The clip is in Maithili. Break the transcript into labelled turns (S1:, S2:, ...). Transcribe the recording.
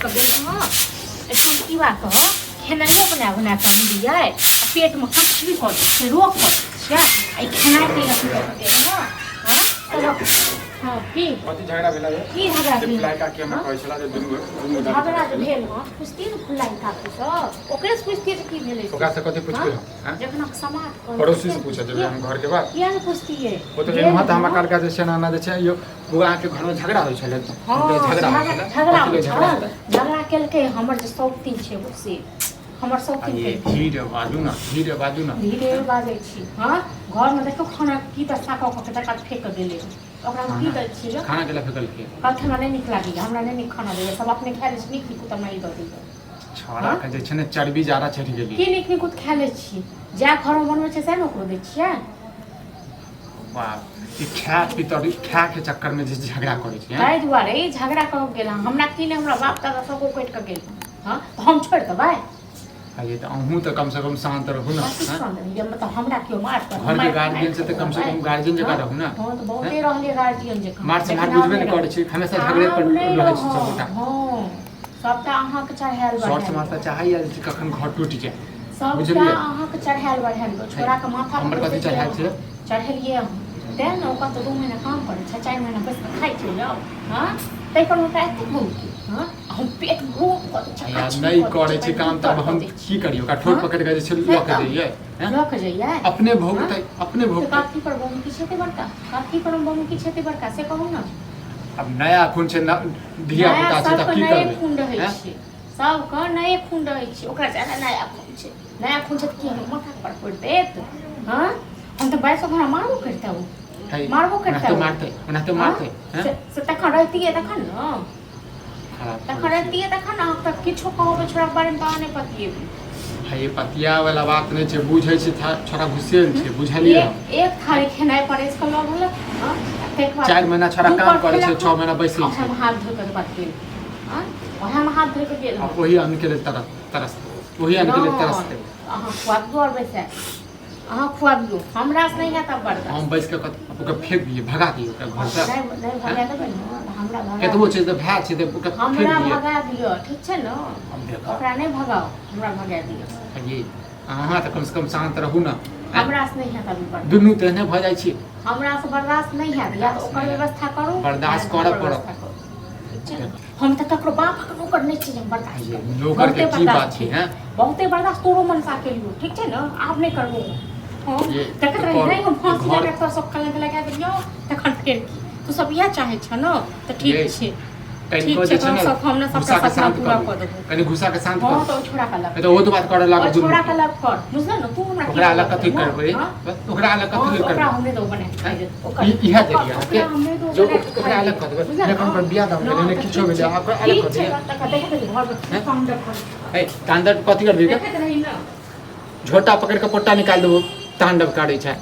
S1: कऽ गेल हँ। एहिठाम की बात कह, खेनाइयो बना बना कऽ हम दियै आ पेटमे कचरी कऽ दै छियै, रोग कऽ दै छियै, आ ई खेनाइ के अथी कऽ कऽ गेल हँ। हँ तब हँ की
S2: कथी झगड़ा भेला ये?
S1: की झगड़ा
S2: जे
S1: भेल?
S2: फुलाइ काकी हमरा
S1: हँ?
S2: कहै छला जे दुनू दुनू गोटा
S1: झगड़ा जे भेल हँ, पुछतियै ने फुलाइ काकीसँ, ओकरेसँ पुछतियै जे की भेलै से।
S2: ओकरा से कथी पुछबै हम? आँय?
S1: जखन अहाँके समाज कहलकै
S2: पड़ोसी से पूछऽ जेबै हम घरके बात?
S1: किया ने पुछतियै?
S2: ओ तऽ एम्हर तऽ हमरा कहलकै जे छै ना जे छै यौ बौआ, अहाँके घरमे झगड़ा होइ छलै?
S1: हँ,
S2: झगड़ा होइ छलै।
S1: झगड़ा
S2: कथी लए झगड़ा
S1: छल?
S2: हेतै?
S1: झगड़ा केलकै हमर जे शौकीन छै एगो, से हमर
S2: आ
S1: शौकीन
S2: ये
S1: केलकै।
S2: धीरे बाजू ने, धीरे बाजू ने।
S1: धीरे बाजै छी। हँ, घरमे देखियौ खाना की दशा कऽ कऽ के तकर फेक कऽ गेलै। ओकरा हम की दै छियै?
S2: खाना केला फेकलकै?
S1: कहलकै हमरा नहि नीक लागैए, हमरा नहि नीक खाना दैए, सब अपने खाए लै छै नीक नीक, हमरा ई दऽ दैए।
S2: छौड़ा के जे छै ने चर्बी ज्यादा चढ़ि गेली।
S1: की नीक निकुत खा लै छी? जएह घरमे बनबै छै सएह ने ओकरो दै छियै।
S2: बाप, ई खाय पी तऽ खाय के चक्कर में जे झगड़ा करै छै।
S1: ताहि दुआरे ई झगड़ा कऽ गेल हँ। हमरा की नहि, हमरा बाप दादा सबको कटि कऽ गेल हँ, तऽ हम छोड़ि देबै?
S2: अरे तऽ अहूँ तऽ कम से कम शान्त रहू ने।
S1: कथी
S2: हँ?
S1: शान्त रहियै? मतलब हमरा केओ मारत?
S2: घर के गार्जियन से तऽ कम से कम गार्जियन जकाँ रहू ने।
S1: हँ, तऽ बहुते रहलियै गार्जियन जकाँ।
S2: मार समार
S1: लेकिन आब
S2: बुझबे नहि करै छी, हमेशा झगड़े पर
S1: आब नहि
S2: रहै छी
S1: रहब।
S2: सबगोटा।
S1: हँ, सबटा अहाँके चढ़ायल
S2: सर
S1: बढ़ायल
S2: समाज तऽ चाहैया जे कखन घर टूटि जाय।
S1: सबटा
S2: बुझलियै?
S1: अहाँके चढ़ायल बढ़ायल गेल। छोड़ाके माथा
S2: हमर
S1: पर
S2: कथी चढ़ायल छै?
S1: चढ़ेलियै हम तेँ ने। ओकर तऽ 2 महीना काम करै छै, 4 महीना बैस कऽ खाइ छै यौ। हँ, ताहि पर हुनका एतेक बहुत। हँ, हम पेट रोग कऽ दै छै।
S2: यार नहि करै छै काम तब हम की करियै? ओकरा ठोर
S1: हँ?
S2: पकड़ि कऽ जे छै लऽ कऽ जइयै? हैं?
S1: लऽ कऽ जइयै?
S2: अपने भोगतै, अपने
S1: तऽ
S2: भोगतै।
S1: कथी पर बमुकी छै एते बड़का? कथी पर बमुकी छै एते बड़का, से कहू ने।
S2: आब नया खून छै, धिया
S1: नया
S2: पुता छै, तऽ
S1: सबके
S2: की
S1: नये
S2: करबै?
S1: खून रहै
S2: हैं?
S1: छै, सबके नये खून रहै छै। ओकरा ज्यादा नया खून छै। नया खून छै तऽ की हमर माथा पर फोड़ि देत? हँ, हम तऽ बाइसो हमरा मारबो करितै ओ।
S2: है,
S1: मारबो करितै
S2: ओनाहिते
S1: ओ।
S2: मारतै, ओनाहिते
S1: हँ?
S2: मारतै। हैं?
S1: से तखन रहितियै तखन ने।
S2: खराब
S1: तखन
S2: करै छी।
S1: रहितियै तखन ने। अहाँ तऽ किछो कहबै छोड़ाके बारेमे तऽ अहाँ नहि पतिएबै।
S2: है, ये पतिया वाला बात नहि छै, बुझै छै। छोड़ा घुसेल छै, बुझलियै हम।
S1: एक एक थारी खेनाइ परसि कऽ लऽ गेलक। हँ, आ ताहिके बाद
S2: 4 महीना छोड़ा
S1: दू
S2: काम
S1: पर
S2: करै छै,
S1: खेलक।
S2: 6 महीना बैसै छै।
S1: ओएहमे हाथ धोइ कऽ बात गेल। हँ, ओएहमे हाथ धोइ कऽ गेल।
S2: आ ओही अन्न के लेल तरस तरसतै, ओही अन्न के लेल तरसतै।
S1: अहाँ खुआबियौ आओर बैसाए अहाँ खुआबियौ, हमरा से नहि हैत आब बर्दाश्त।
S2: हम बैस कऽ ओकरा फेंक दियै, भगा दियै ओकरा घरसँ?
S1: नहि नहि, भगा देबै ने तऽ हमरा भगा
S2: केतबो छै तऽ भाय छै तऽ ओकरा फेंक
S1: हमरा
S2: दियै?
S1: भगा दिअ, ठीक छै ने?
S2: हम देखब।
S1: ओकरा नहि भगाउ, हमरा भगा दिअ।
S2: ये अहाँ तऽ कम से कम शान्त रहू ने, आँय?
S1: हमरा से नहि हैत अभी बर्दाश्त।
S2: दुनू तऽ एहने भऽ जाइ छी।
S1: हमरा से बर्दाश्त नहि हैत। या तऽ ओकर व्यवस्था करू
S2: बर्दाश्त
S1: या तऽ
S2: करऽ
S1: हमर
S2: पड़त।
S1: व्यवस्था करू, ठीक छै ने? हम तऽ ककरो बापक नौकर नहि छी जे हम बर्दाश्त
S2: ये
S1: करबै।
S2: नौकर के
S1: बहुते
S2: की
S1: बर्दाश्त
S2: बात छै, हैं?
S1: बहुते बर्दाश्त तोरो मनसा केलियो, ठीक छै ने? आब नहि करबो हम।
S2: ये
S1: देखैत रही।
S2: तऽ
S1: नहि, हम फांसी
S2: घर
S1: लगा कऽ सब कलंक लगा देलियो, तखन फेर की? तू सब इएह चाहै छ ने? तऽ ठीक
S2: ये,
S1: छै,
S2: कनिको
S1: ठीक
S2: जे
S1: छै।
S2: छै ने
S1: तहन सब हम ने
S2: घुसा
S1: सबटा
S2: के
S1: सपना
S2: शान्त
S1: पूरा
S2: करू।
S1: कऽ देबो।
S2: कनि घुसा के शान्त
S1: हँ,
S2: करू।
S1: तऽ ओ छोड़ा के अलग
S2: नहि तऽ ओ तऽ बात करऽ
S1: ओ
S2: लागत दुनू
S1: छोड़ा
S2: के।
S1: के अलग कर, बुझल ने? तू हमरा की
S2: ओकरा अलग कथी
S1: करबै?
S2: करबै?
S1: हँ?
S2: ओकरा अलग
S1: हँ,
S2: कथी
S1: तऽ ओकरा
S2: करबै?
S1: हम नहि देबो बना के खाइ लेल। ओकर
S2: ई इएह
S1: ओकर
S2: देलियै अहाँके
S1: ओकरा हम नहि देबो
S2: जो
S1: बना के
S2: ओकरा
S1: खाइ
S2: अलग
S1: लेल।
S2: कऽ देबै।
S1: बुझल
S2: नहि
S1: ने?
S2: कम बियाह दान भेलै,
S1: नहि
S2: नहि
S1: तऽ
S2: किछो
S1: ठीक
S2: भेलै,
S1: छै।
S2: आब ओकरा अलग
S1: ठीक
S2: कऽ
S1: छै।
S2: दियै।
S1: तखन देखैत रही घरमे
S2: हैं?
S1: तांडव करै।
S2: हे, तांडव कथी करबही गे?
S1: देखैत रही ने।
S2: झोटा पकड़ि कऽ पोटा निकालि देबो। तांडव करै छै।